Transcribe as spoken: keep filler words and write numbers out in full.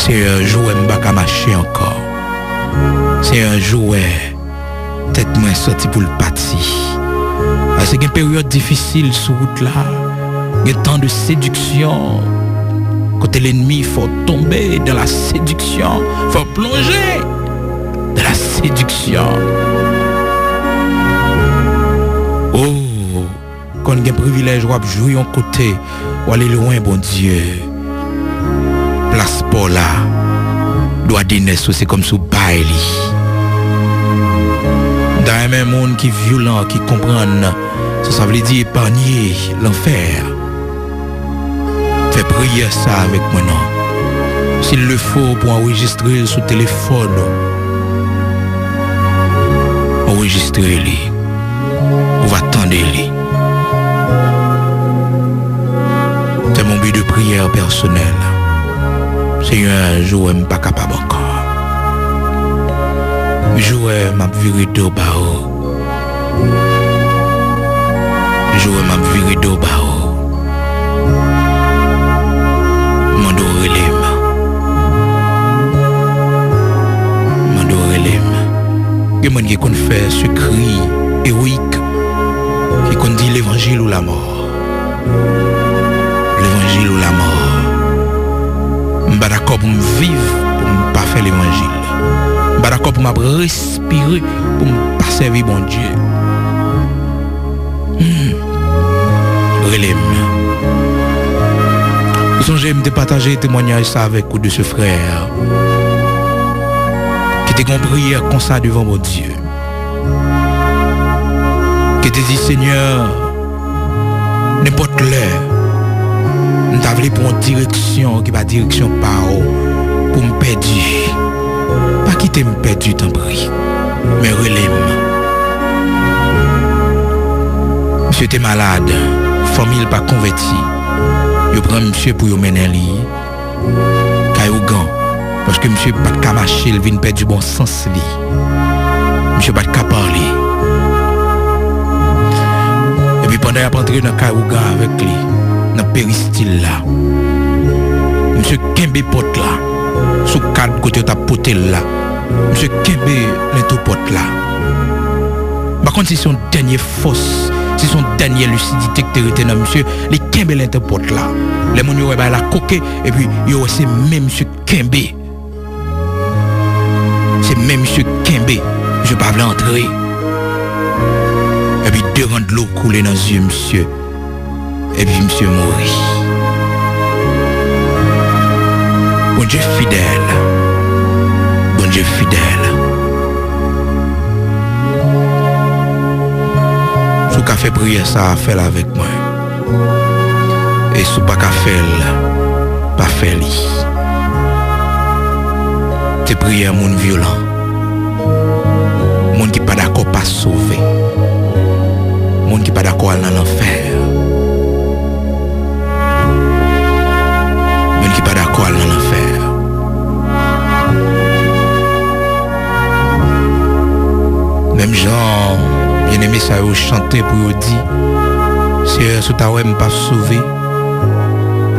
Senyè, jou wè m pa ka mache ankò. Senyè, jou wè tèt mwen santi pou l pati. Paske gen peryòd difisil sou wout la. Gen tan de séduction. Kote lènmi fè w tonbe dans la séduction. Fè w plonje dans la séduction. Oh, konn gen privilèj w ap jwi yon kote, w ale lwen Bondye. Plas pa w la, dwa denès ou se kòmsi w bay li. M ta renmen moun ki vyolan, ki konprann sa sa vle di epanye lanfè. Fè priyè sa avèk mwen non. S'il le faut pou anrejistre l sou telefòn ou, anrejistre li. Ou va tande li. Fè m yon bi de priyè pèsonèl. Senyè, jou wè m pa kapab ankò. Jou wè m ap vire do ba ou. Jou wè m ap vire do ba ou. Mande w rele m. Mande w rele m. Gen moun ki konn fè sekri ewoyik, ki konn di levanjil ou lamò. Levanjil ou lamò. M pa dakò pou m viv pou m pa fè levanjil. M pa dakò pou m ap respire pou m pa sèvi Bondye. Hmm. Rele m. Ou sonje m te pataje temwanyaj sa avèk ou de se frè ki te gen yon priyè konsa devan Bondye. Ki te di, Senyè, nenpòt lè, m ta vle pran yon direksyon ki pa direksyon pa w pou m pèdi. Pa kite m pèdi, tanpri. Men rele m. Misye te malad, fanmi l pa konvèti. Yo pran misye pou yo mennen li kay ougan, paske misye pa t ka mache, l vin pèdi bon sans li. Misye pa t ka pale. Epi pandan y ap antre nan kay ougan avèk li, nan peristil la, misye kenbe pòt la, sou kad kote yo t ap pote l la, misye kenbe lento pòt la. M pa konn si se yon dènye fòs, si se yon dènye lisidite ki te rete nan misye, li kenbe lento pòt la. Lè moun yo wè bagay la koke, epi yo wè se men misye kenbe. Se men misye kenbe. Misye pa vle antre. Epi de ran dlo koule nan zye misye. Epi misye mouri. Bondye fidèl. Bondye fidèl. Si w ka fè priyè sa a, fè l avèk mwen. E si w pa ka fè l, pa fè li. Se priyè moun vyolan. Moun ki pa dakò pa sove. Moun ki pa dakò al nan lanfè. Moun ki pa dakò al nan lanfè. Menm jan byeneme sa yo chante pou yo di, Seyè, si w ta wè m p ap sove,